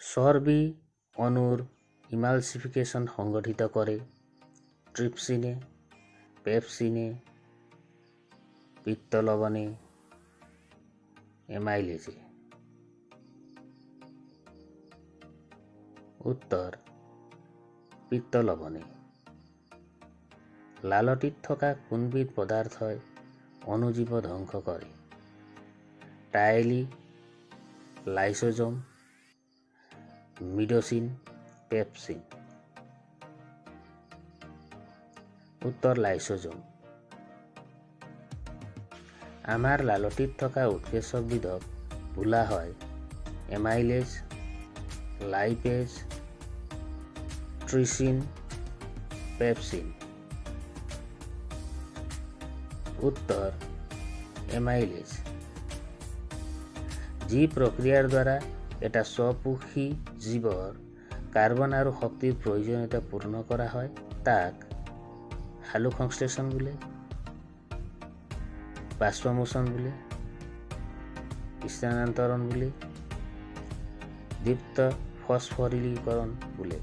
চৰ্বি অণুৰ ইমালচিফিকেশ্যন সংগঠিত কৰে ট্ৰিপচিনে, পেপচিনে, পিত্তলৱণে, এমাইলেজে। উত্তৰ পিত্তলৱণে। লালটিত থকা কোনবিধ পদাৰ্থই অণুজীৱ ধ্বংস কৰে? টাইলি, লাইচোজোম, মিডোচিন, পেপচিন। উত্তৰ লাইচোজোম। আমাৰ লালটিত থকা উৎসেচকবিধক বোলা হয় এমাইলেজ, লাইপেজ, ট্ৰিচিন, পেপচিন। উত্তৰ এমাইলেজ। যি প্ৰক্ৰিয়াৰ দ্বাৰা এটা স্বপোষী জীৱৰ কাৰ্বন আৰু শক্তিৰ প্ৰয়োজনীয়তা পূৰ্ণ কৰা হয় তাক সালোক সংশ্লেষণ বোলে, বাষ্পমোচন বোলে, স্থানান্তৰণ বোলে, দীপ্ত ফসফৰিলীকৰণ বোলে।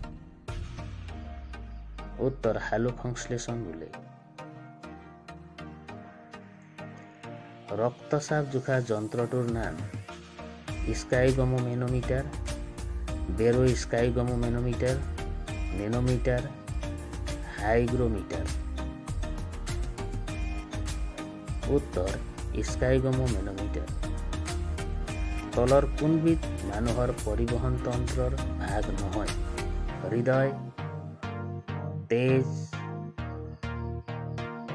উত্তৰ সালোক সংশ্লেষণ বোলে। ৰক্তচাপ জোখা যন্ত্ৰটোৰ নাম স্কাইগমোমেনোমিটাৰ, বেৰো স্কাইগমোমেনোমিটাৰ, নেনোমিটাৰ, হাইগ্ৰোমিটাৰ। উত্তৰ স্কাইগমোমেনোমিটাৰ। তলৰ কোনবিধ মানুহৰ পৰিবহণ তন্ত্ৰৰ ভাগ নহয়? হৃদয়, তেজ,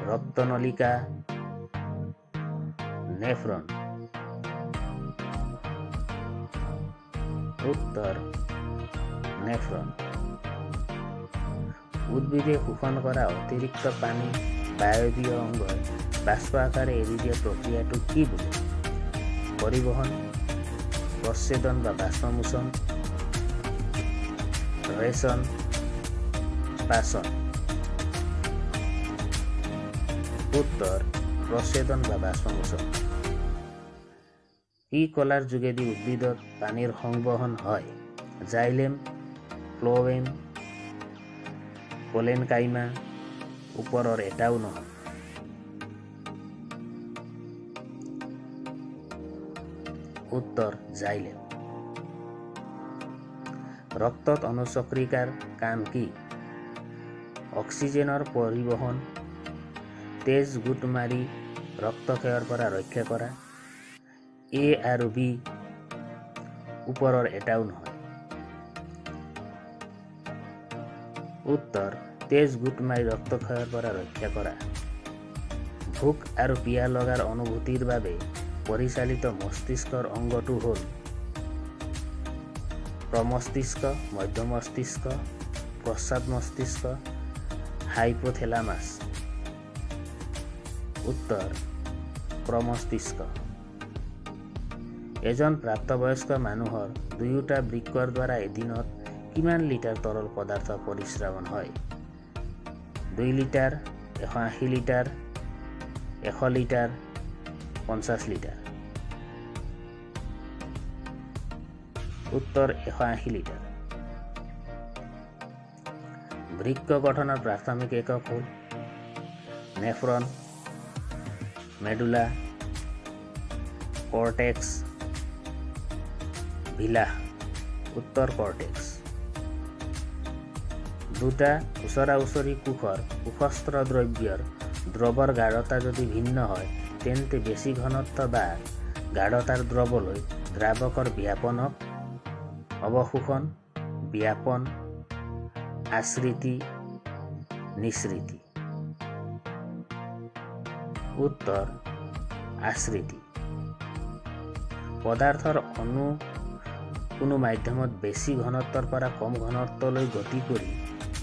ৰক্তনলিকা, নেফ্ৰন। উত্তৰ নেফ্ৰন। উদ্ভিদে শোষণ কৰা অতিৰিক্ত পানী বায়বীয় অংগই বাষ্প আকাৰে এৰি দিয়া প্ৰক্ৰিয়াটোক কি বোলে? পৰিবহণ, প্ৰচ্ছেদন বা বাষ্পমোচন, ৰেচন, পাচন। উত্তৰ প্ৰচ্ছেদন বা বাষ্পমোচন। কি কলাৰ যোগেদি উদ্ভিদত পানীৰ সংবহন হয়? জাইলেম, ফ্ল'ৱেম, কলেনকাইমা, ওপৰৰ এটাও নহয়। উত্তৰ জাইলেম। ৰক্তত অনুচক্ৰিকাৰ কাম কি? অক্সিজেনৰ পৰিবহণ, তেজ গোট মাৰি ৰক্তক্ষয়ৰ পৰা ৰক্ষা কৰা, এ আৰু বি, ওপৰৰ এটাও নহয়। উত্তৰ তেজ গোট মাৰি ৰক্তক্ষয়ৰ পৰা ৰক্ষা কৰা। ভোক আৰু পিয়াহ লগাৰ অনুভূতিৰ বাবে পৰিচালিত মস্তিষ্কৰ অংগটো হ'ল প্ৰমস্তিষ্ক, মধ্যমস্তিষ্ক, পশ্চাৎ মস্তিষ্ক, হাইপোথেলামাছ। উত্তৰ প্ৰমস্তিষ্ক। এজন প্ৰাপ্তবয়স্ক মানুহৰ দুয়োটা বৃক্কৰ দ্বাৰা এদিনত কিমান লিটাৰ তৰল পদাৰ্থ পৰিস্ৰাৱণ হয়? 2 লিটাৰ, 180 লিটাৰ, 100 লিটাৰ, 50 লিটাৰ। উত্তৰ 180 লিটাৰ। বৃক্ক গঠনৰ প্ৰাথমিক একক হ'ল নেফ্ৰন, মেডুলা, কৰ্টেক্স, ভিলা। উত্তৰ কৰ্টেক্স। দুটা ওচৰা ওচৰি কোষৰ কোষস্থ দ্ৰব্যৰ দ্ৰৱৰ গাঢ়তা যদি ভিন্ন হয় তেন্তে বেছি ঘনত্ব বা গাঢ়তাৰ দ্ৰৱলৈ দ্ৰাৱকৰ ব্যাপনক অৱশোষণ, ব্যাপন, আসৃতি, নিঃসৃতি। উত্তৰ আসৃতি। পদাৰ্থৰ অণু কোনো মাধ্যমত বেছি ঘনত্বৰ পৰা কম ঘনত্বলৈ গতি কৰি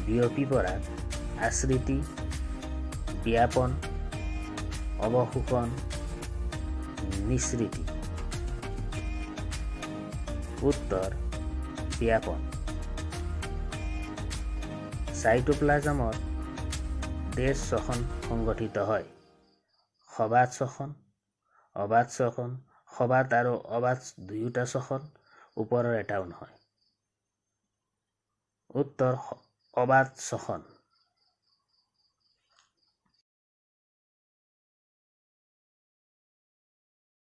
বিয়পি পৰাত আসৃতি, ব্যাপন, অৱশোষণ, নিঃসৃতি। উত্তৰ ব্যাপন। চাইটোপ্লাজমত ডেছ শ্বসন সংগঠিত হয়। সবাত শ্বসন, অবাত শ্বসন, সবাত আৰু অবাত দুয়োটা শ্বসন, ওপৰৰ এটাও নহয়। উত্তৰ, অবাধ শ্বসন।